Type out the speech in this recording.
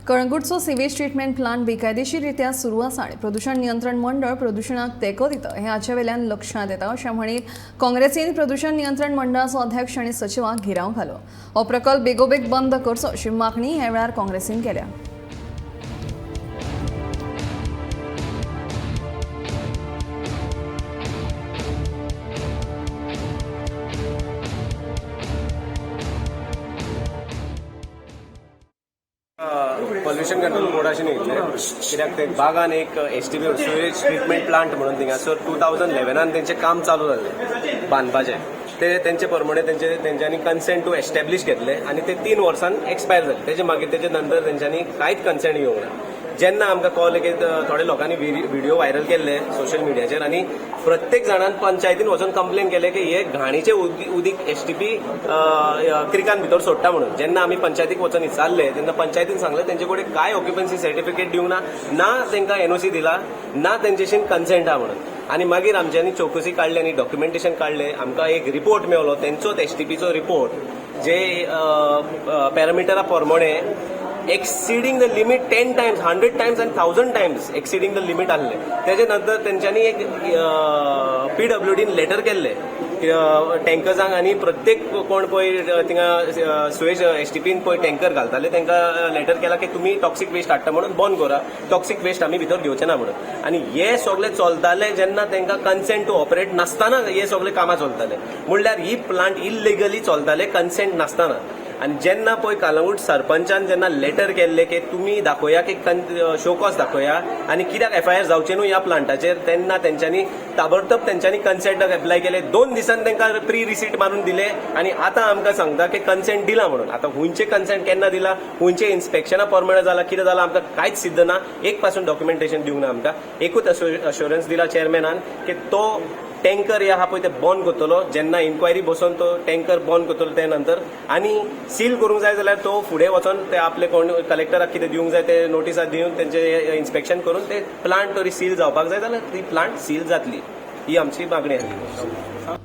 कळंगूटचो sewage treatment plant बेकायदेशीररित्या सुरू आसा आनी प्रदूषण नियंत्रण मंडळ प्रदूषणाक तेंको दिता हें हाचे वेल्यान लक्षांत येता अशें म्हणीत काँग्रेसीन प्रदूषण नियंत्रण मंडळाचो अध्यक्ष आनी सचिवाक घेराव घालो. हो प्रकल्प बेगोबेग बंद करचो अशी मागणी ह्या वेळार काँग्रेसीन केल्या. पॉल्युशन कंट्रोल बोर्डाशी येयल्ले कित्याक ते बागान एक STP sewage treatment plant म्हणून थिंगासर 2011 तेंचें काम चालू जाल्लें बांदपाचें. ते तेंचे प्रमाणे तेंच्यांनी कन्सेंट टू एस्टॅब्लीश घेतले आनी ते 3 वर्सान एक्सपायर जाले. तेजे मागीर तेजे नंतर तेंच्यांनी कांयच कन्सेंट घेवंक ना. जेन्ना आमकां कळ्ळें की थोडे लोकांनी व्हिडिओ व्हायरल केल्ले सोशल मिडियाचेर आनी प्रत्येक जाणान पंचायतीन वचून कंप्लेन केले की हे घाणीचे उदीक एसटीपी क्रिकान भितर सोडटा म्हणून. जेन्ना आमी पंचायतीक वचून विचारले तेन्ना पंचायतीन सांगलें तेंचे कडेन कांय ऑक्युपन्सी सर्टिफिकेट दिवंक ना, ना तांकां एनओसी दिला, ना तेंच्याशीन कन्सेंट आहा म्हणून. आनी मागीर आमच्यांनी चवकशी काडली आनी डॉक्युमेंटेशन काडलें. आमकां एक रिपोर्ट मेवलो तेंचोच एसटीपीचो रिपोर्ट जे पॅरामिटरा प्रमाणे exceeding the limit 10 times, 100 times आनी 1000 टायम्स एक्सिडींग the limit आहले. तेजे नंतर तेंच्यांनी एक पीडब्ल्यूडीन लेटर केल्ले टँकर्सांक आनी प्रत्येक कोण पळय थिंगा सुवेज एसटीपीन पळय टँकर घालताले तांकां लेटर केला की तुमी टॉक्सीक वेस्ट हाडटा म्हणून बंद करा, टॉक्सीक वेस्ट आमी भितर घेवचे ना म्हणून. आनी हे सगळे चलताले जेन्ना तांकां कन्सेंट टू ऑपरेट नासतना हे सगळे कामां चलताले, म्हणल्यार ही प्लांट इलिगली चलताले कन्सेंट नासतना. आनी जेन्ना पळय कालंगूट सरपंचान जेन्ना लेटर केल्ले की तुमी दाखोया की शोकॉज दाखोया आनी कित्याक एफआयआर जावचे न्हू ह्या प्लांटाचेर, तेन्ना तेंच्यांनी ताबडतोब तेंच्यांनी कन्सेंटाक एप्लाय केले. 2 दिसान तांकां प्री रिसीट मारून दिले आनी आतां आमकां सांगता की कन्सेंट दिला म्हणून. आतां हुंयचे कन्सेंट केन्ना दिला, हुंयचे इन्स्पेक्शना प्रमाणे जाला, कितें जाला आमकां कांयच सिद्ध ना. एक पासून डॉक्युमेंटेशन दिवंक ना आमकां. एकूच अश्योरन्स दिला चेअरमॅनान की तो टँकर आहा पळय ते बंद करतलो जेन्ना इन्क्वायरी बसोवन तो टँकर बंद करतलो ते नंतर, आनी सील करूंक जाय जाल्यार तो फुडें वचोन ते आपले कोण कलेक्टराक कितें दिवंक जाय ते नोटिसां दिवन तेंचे इन्स्पेक्शन करून ते प्लांट तरी सील जावपाक जाय जाल्यार ती प्लांट सील जातली, ही आमची मागणी आसा.